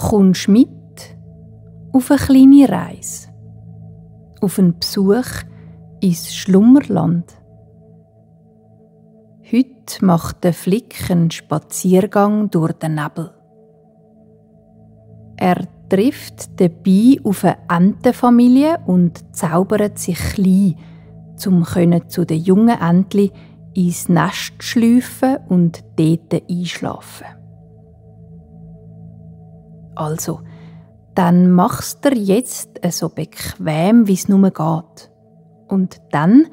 kommst mit auf eine kleine Reise, auf einen Besuch ins Schlummerland. Heute macht der Flick einen Spaziergang durch den Nebel. Er trifft dabei auf eine Entenfamilie und zaubert sich klein, um zu den jungen Entchen ins Nest schlüpfen und dort einschlafen. Also, dann machst du jetzt so bequem, wie es nur geht. Und dann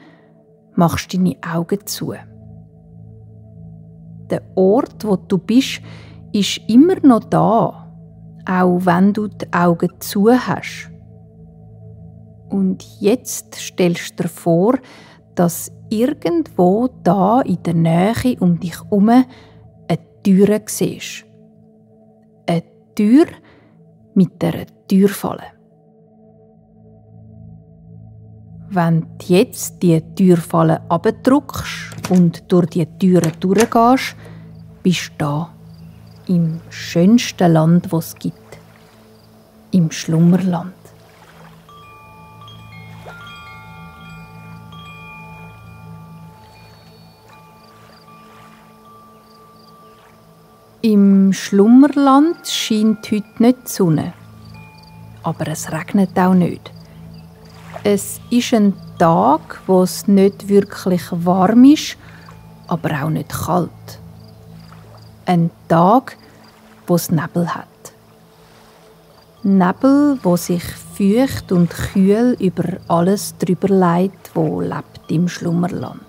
machst du deine Augen zu. Der Ort, wo du bist, ist immer noch da, auch wenn du die Augen zu hast. Und jetzt stellst du dir vor, dass irgendwo da in der Nähe um dich herum eine Tür siehst. Eine Tür mit einer Türfalle. Wenn du jetzt die Türfalle abdrückst und durch die Türen durchgehst, bist du da, im schönsten Land, das es gibt, im Schlummerland. Im Schlummerland scheint heute nicht die Sonne, aber es regnet auch nicht. Es ist ein Tag, wo es nicht wirklich warm ist, aber auch nicht kalt. Ein Tag, wo es Nebel hat. Nebel, wo sich feucht und kühl über alles drüber legt, wo lebt im Schlummerland.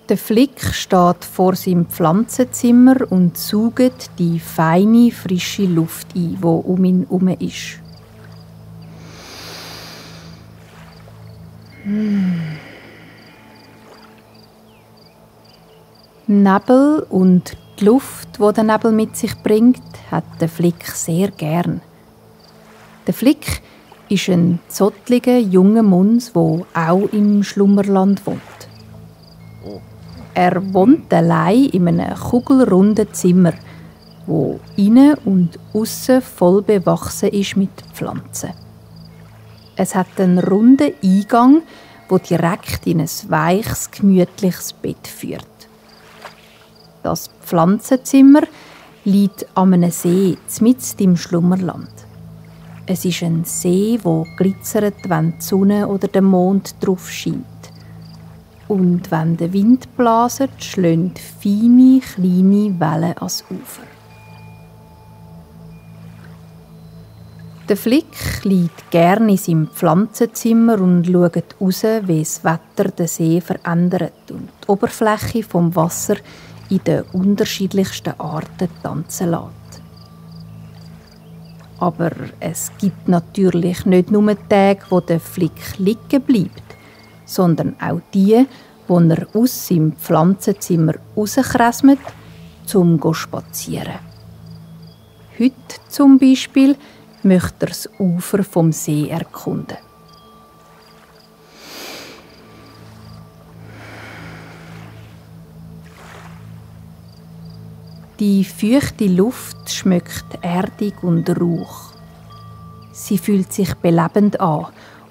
Der Flick steht vor seinem Pflanzenzimmer und saugt die feine, frische Luft ein, die um ihn herum ist. Nebel und die Luft, die der Nebel mit sich bringt, hat der Flick sehr gern. Der Flick ist ein zottliger junger Muns, der auch im Schlummerland wohnt. Er wohnt allein in einem kugelrunden Zimmer, wo innen und aussen voll bewachsen ist mit Pflanzen. Es hat einen runden Eingang, der direkt in ein weiches, gemütliches Bett führt. Das Pflanzenzimmer liegt an einem See, mitten im Schlummerland. Es ist ein See, der glitzert, wenn die Sonne oder der Mond drauf scheint. Und wenn der Wind bläst, schlagen feine, kleine Wellen ans Ufer. Der Flick liegt gerne in seinem Pflanzenzimmer und schaut raus, wie das Wetter den See verändert und die Oberfläche vom Wasser in den unterschiedlichsten Arten tanzen lässt. Aber es gibt natürlich nicht nur Tage, wo der Flick liegen bleibt, sondern auch die, wo er aus seinem Pflanzenzimmer rauskräsmet, um spazieren. Heute zum Beispiel möchte er das Ufer vom See erkunden. Die feuchte Luft schmeckt erdig und rauch. Sie fühlt sich belebend an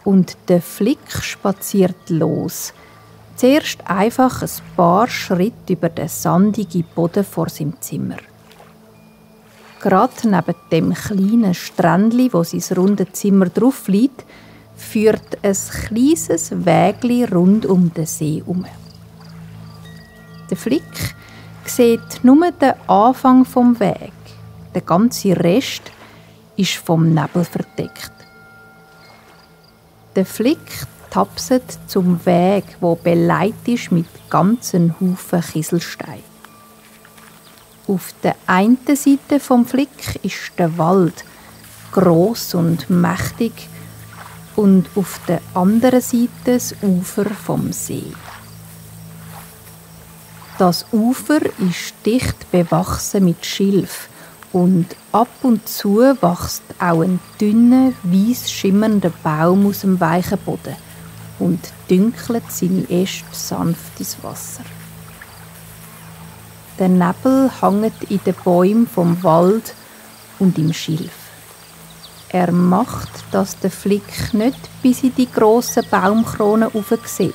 und der Flick spaziert los. Zuerst einfach ein paar Schritte über den sandigen Boden vor seinem Zimmer. Gerade neben dem kleinen Strändli, wo sein rundes Zimmer drauf liegt, führt ein kleines Wägli rund um den See herum. Der Flick sieht nur den Anfang vom Weg. Der ganze Rest ist vom Nebel verdeckt. Der Flick tapset zum Weg, wo beleidigt ist mit ganzen Haufen Kieselstein. Auf der einen Seite vom Flick ist der Wald, gross und mächtig, und auf der anderen Seite das Ufer vom See. Das Ufer ist dicht bewachsen mit Schilf und ab und zu wächst auch ein dünner, weiss schimmernder Baum aus dem weichen Boden und dünkelt seine Äste sanft ins Wasser. Der Nebel hängt in den Bäumen vom Wald und im Schilf. Er macht, dass der Flick nicht bis in die grossen Baumkronen sieht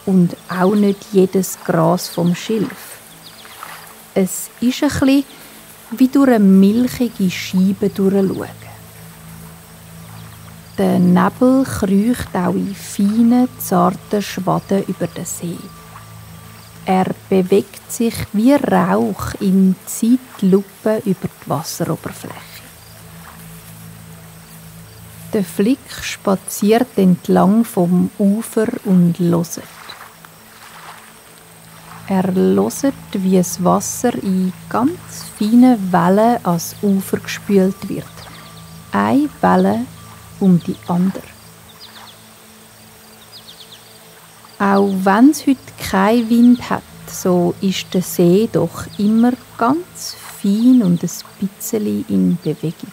und auch nicht jedes Gras vom Schilf. Es ist ein bisschen wie durch eine milchige Scheibe durchschauen. Der Nebel kriecht auch in feinen, zarten Schwaden über den See. Er bewegt sich wie Rauch in Zeitlupe über die Wasseroberfläche. Der Flick spaziert entlang vom Ufer und hört. Er hört, wie das Wasser in ganz feinen Wellen ans Ufer gespült wird. Eine Welle um die andere. Auch wenn es heute keinen Wind hat, so ist der See doch immer ganz fein und ein bisschen in Bewegung.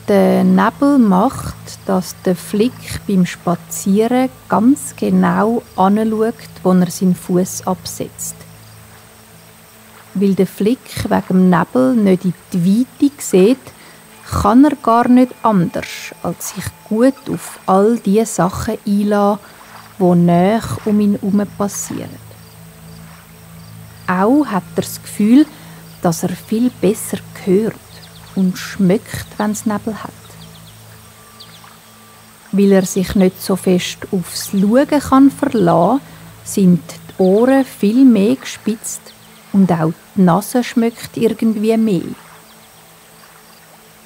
Der Nebel macht, dass der Flick beim Spazieren ganz genau anschaut, wo er seinen Fuß absetzt. Weil der Flick wegen dem Nebel nicht in die Weite sieht, kann er gar nicht anders, als sich gut auf all die Sachen einlassen, die nahe um ihn herum passieren. Auch hat er das Gefühl, dass er viel besser hört und schmeckt, wenn es Nebel hat. Weil er sich nicht so fest aufs Schauen kann verlassen, sind die Ohren viel mehr gespitzt und auch die Nase schmeckt irgendwie mehr.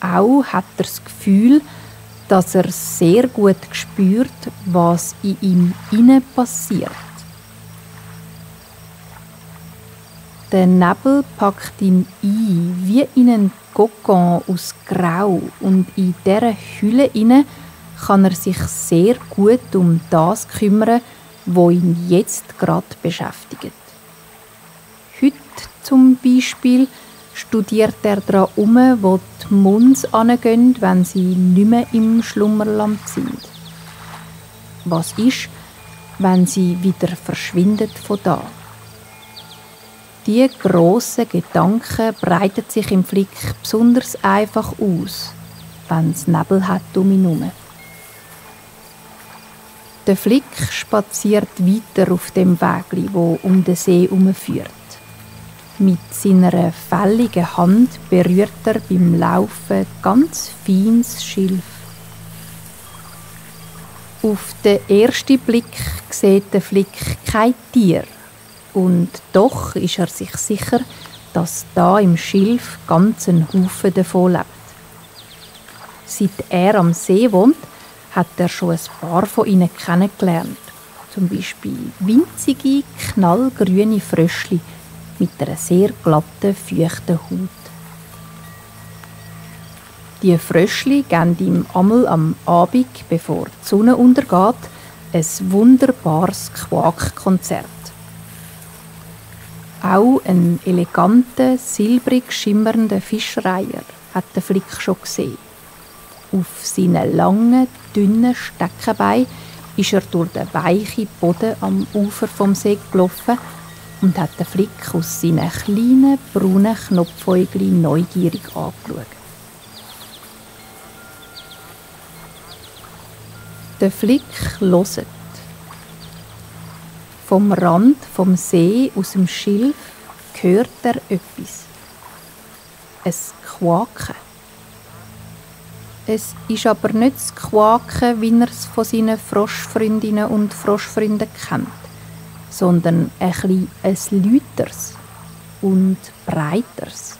Auch hat er das Gefühl, dass er sehr gut spürt, was in ihm innen passiert. Der Nebel packt ihn ein, wie in einen Kokon aus Grau, und in dieser Hülle inne kann er sich sehr gut um das kümmern, was ihn jetzt gerade beschäftigt. Heute zum Beispiel studiert er daran, wo die Muns hingehen, wenn sie nicht mehr im Schlummerland sind. Was ist, wenn sie wieder verschwindet von da? Die grossen Gedanken breiten sich im Flick besonders einfach aus, wenn es Nebel hat um ihn herum. Der Flick spaziert weiter auf dem Wägli, wo um den See herumführt. Mit seiner fälligen Hand berührt er beim Laufen ganz feines Schilf. Auf den ersten Blick sieht der Flick kein Tier. Und doch ist er sich sicher, dass da im Schilf ganz ein Haufen davon lebt. Seit er am See wohnt, hat er schon ein paar von ihnen kennengelernt. Zum Beispiel winzige, knallgrüne Fröschli mit einer sehr glatten, feuchten Haut. Die Fröschli geben ihm einmal am Abend, bevor die Sonne untergeht, ein wunderbares Quakkonzert. Auch einen eleganten, silbrig schimmernden Fischreiher hat der Flick schon gesehen. Auf seinen langen, dünnen Steckenbeinen ist er durch den weichen Boden am Ufer vom See gelaufen und hat den Flick aus seinen kleinen, braunen Knopfäuglein neugierig angeschaut. Der Flick hört. Vom Rand vom See, aus dem Schilf, hört er etwas. Ein Quaken. Es ist aber nicht das Quaken, wie er es von seinen Froschfreundinnen und Froschfreunden kennt, sondern ein lauteres und breiteres.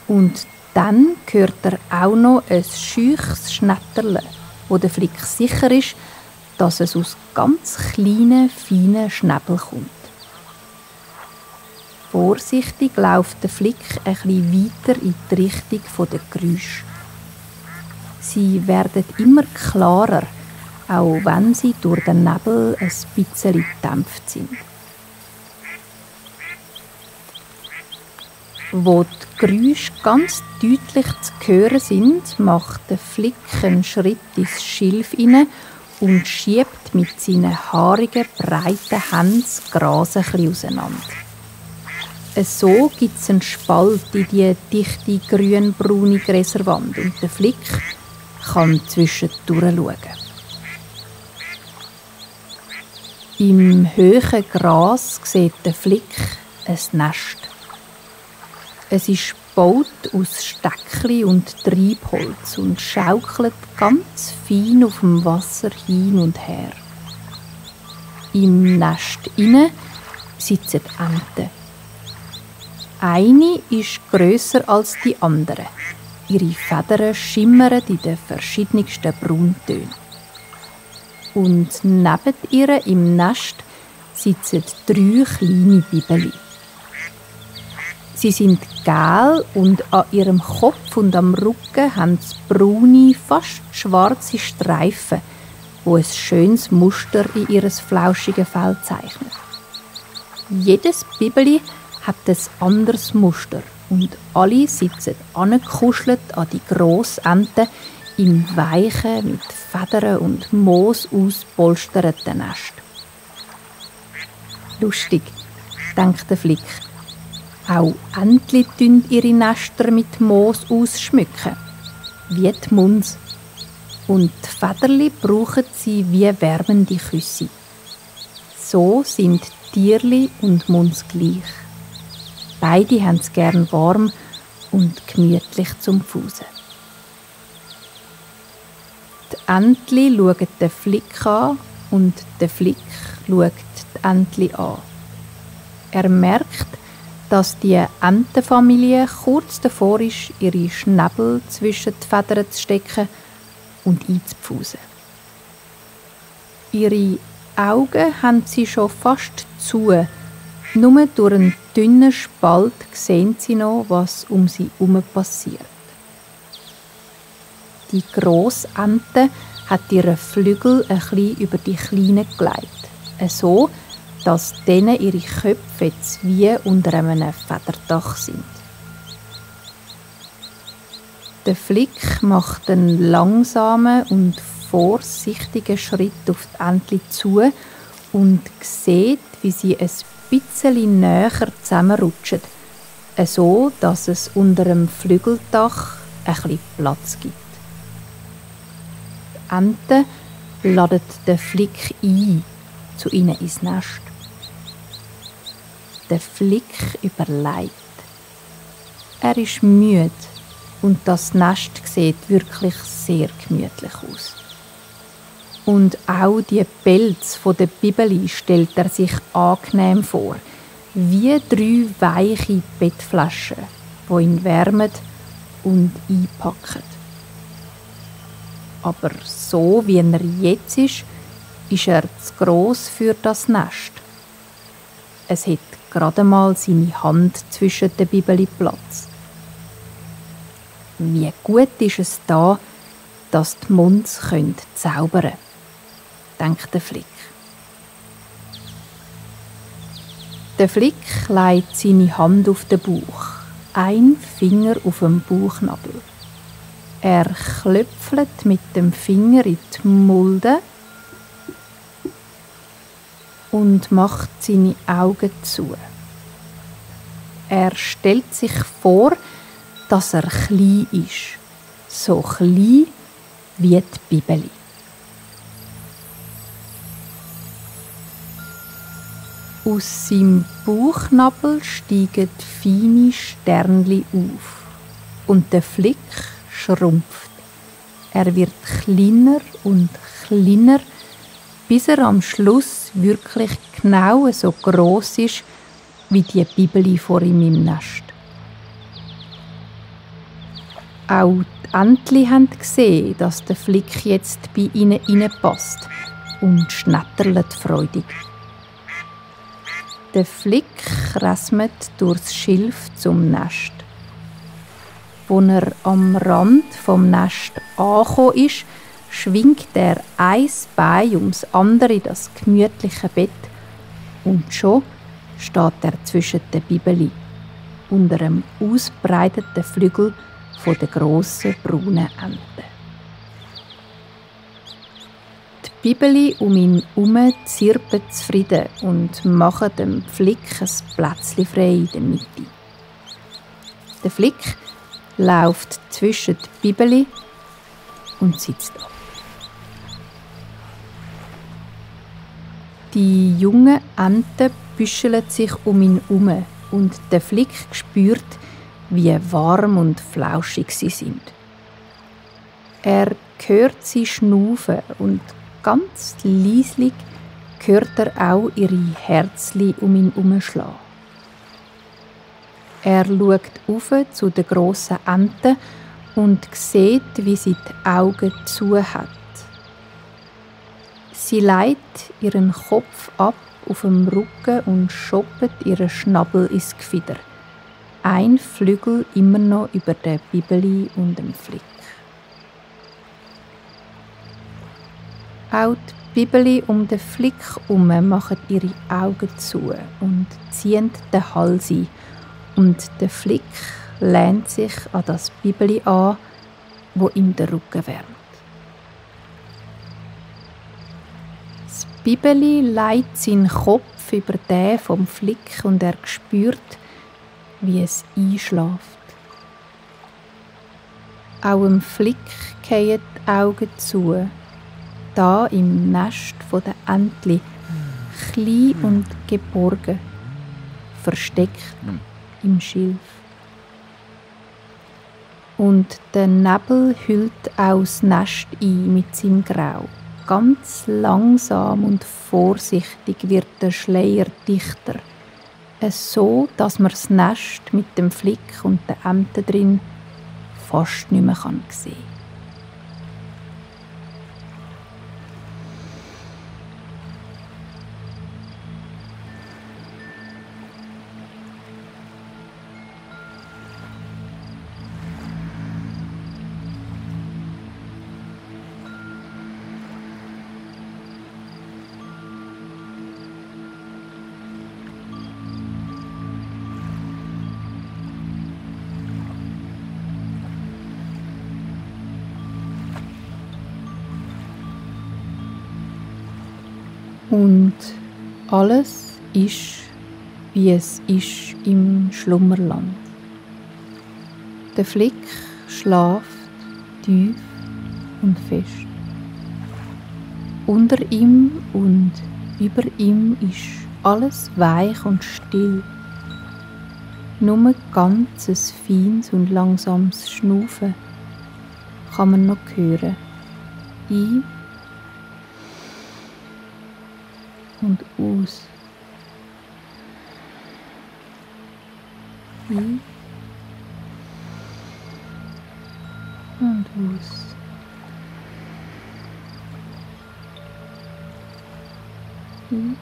Und dann hört er auch noch ein scheuches Schnetterle, wo der Flick sicher ist, dass es aus ganz kleinen, feinen Schnäbel kommt. Vorsichtig läuft der Flick ein bisschen weiter in die Richtung der Geräusche. Sie werden immer klarer, auch wenn sie durch den Nebel ein bisschen gedämpft sind. Wo die Geräusche ganz deutlich zu hören sind, macht der Flick einen Schritt ins Schilf hinein und schiebt mit seinen haarigen, breiten Händen das Gras ein bisschen auseinander. So gibt es einen Spalt in die dichte grün-braune Gräserwand und der Flick kann zwischendurch schauen. Im hohen Gras sieht der Flick ein Nest. Es ist gebaut aus Steckli und Treibholz und schaukelt ganz fein auf dem Wasser hin und her. Im Nest inne sitzen Enten. Eine ist grösser als die andere. Ihre Federn schimmern in den verschiedensten Brauntönen. Und neben ihr im Nest sitzen 3 kleine Bibeli. Sie sind gelb und an ihrem Kopf und am Rücken haben sie braune, fast schwarze Streifen, die ein schönes Muster in ihr flauschiges Fell zeichnen. Jedes Bibeli hat ein anderes Muster und alle sitzen angekuschelt an die Grossenten im weichen, mit Federn und Moos auspolsterten Nest. Lustig, denkt der Flick. Auch Entli schmücken ihre Nester mit Moos ausschmücken, wie die Muns. Und die Federli brauchen sie wie wärmende Küsse. So sind Tierli und Muns gleich. Beide haben es gern warm und gemütlich zum Fusen. Die Entli schauen den Flick an und der Flick schaut die Entli an. Er merkt, dass die Entenfamilie kurz davor ist, ihre Schnäbel zwischen die Federn zu stecken und einzupfusen. Ihre Augen haben sie schon fast zu. Nur durch einen dünnen Spalt sehen sie noch, was um sie herum passiert. Die Grossente hat ihre Flügel ein bisschen über die Kleinen gelegt, so dass denen ihre Köpfe jetzt wie unter einem Federdach sind. Der Flick macht einen langsamen und vorsichtigen Schritt auf die Entli zu und sieht, wie sie ein bisschen näher zusammenrutschen, so dass es unter dem Flügeldach ein bisschen Platz gibt. Die Enten laden den Flick ein zu ihnen ins Nest. Der Flick überlegt. Er ist müde und das Nest sieht wirklich sehr gemütlich aus. Und auch die Pelze der Bibeli stellt er sich angenehm vor, wie 3 weiche Bettflaschen, die ihn wärmen und einpacken. Aber so wie er jetzt ist er zu gross für das Nest. Es hat gerade mal seine Hand zwischen den Bibeli Platz. Wie gut ist es da, dass die Muns zaubern können, denkt der Flick. Der Flick legt seine Hand auf den Bauch, ein Finger auf dem Bauchnabel. Er klöpfelt mit dem Finger in die Mulde und macht seine Augen zu. Er stellt sich vor, dass er klein ist, so klein wie die Bibeli. Aus seinem Bauchnabel steigen feine Sternli auf und der Flick schrumpft. Er wird kleiner und kleiner, bis er am Schluss wirklich genau so gross ist wie die Bibeli vor ihm im Nest. Auch die Entli haben gesehen, dass der Flick jetzt bei ihnen reinpasst und schnattern freudig. Der Flick rasmet durchs Schilf zum Nest. Als er am Rand vom Nest angekommen ist, schwingt er ein Bein ums andere in das gemütliche Bett und schon steht er zwischen den Bibeli, unter dem ausbreiteten Flügel der grossen braunen Ente. Die Bibeli um ihn herum zirpen zufrieden und machen dem Flick ein Plätzchen frei in der Mitte. Der Flick läuft zwischen die Bibeli und sitzt ab. Die jungen Enten büscheln sich um ihn herum und der Flick spürt, wie warm und flauschig sie sind. Er hört sie schnaufen und ganz leislich hört er auch ihre Herzli um ihn herumschlagen. Er schaut auf zu den grossen Enten und sieht, wie sie die Augen zu hat. Sie legt ihren Kopf ab auf dem Rücken und schoppet ihren Schnabel ins Gefieder. Ein Flügel immer noch über der Bibeli und dem Flick. Auch die Bibeli um den Flick herum machen ihre Augen zu und ziehen den Hals ein. Und der Flick lehnt sich an das Bibeli an, wo ihm den Rücken wärmt. Das Bibeli legt seinen Kopf über den vom Flick und er spürt, wie es einschläft. Auch dem Flick fallen die Augen zu, da im Nest der Entli, klein und geborgen, versteckt im Schilf. Und der Nebel hüllt auch das Nest ein mit seinem Grau. Ganz langsam und vorsichtig wird der Schleier dichter, so dass man das Nest mit dem Flick und den Enten drin fast nicht mehr sehen kann. Und alles ist, wie es ist im Schlummerland. Der Flick schläft tief und fest. Unter ihm und über ihm ist alles weich und still. Nur ganzes feines und langsames Schnaufen kann man noch hören. Ein und aus. Ein und aus. Ein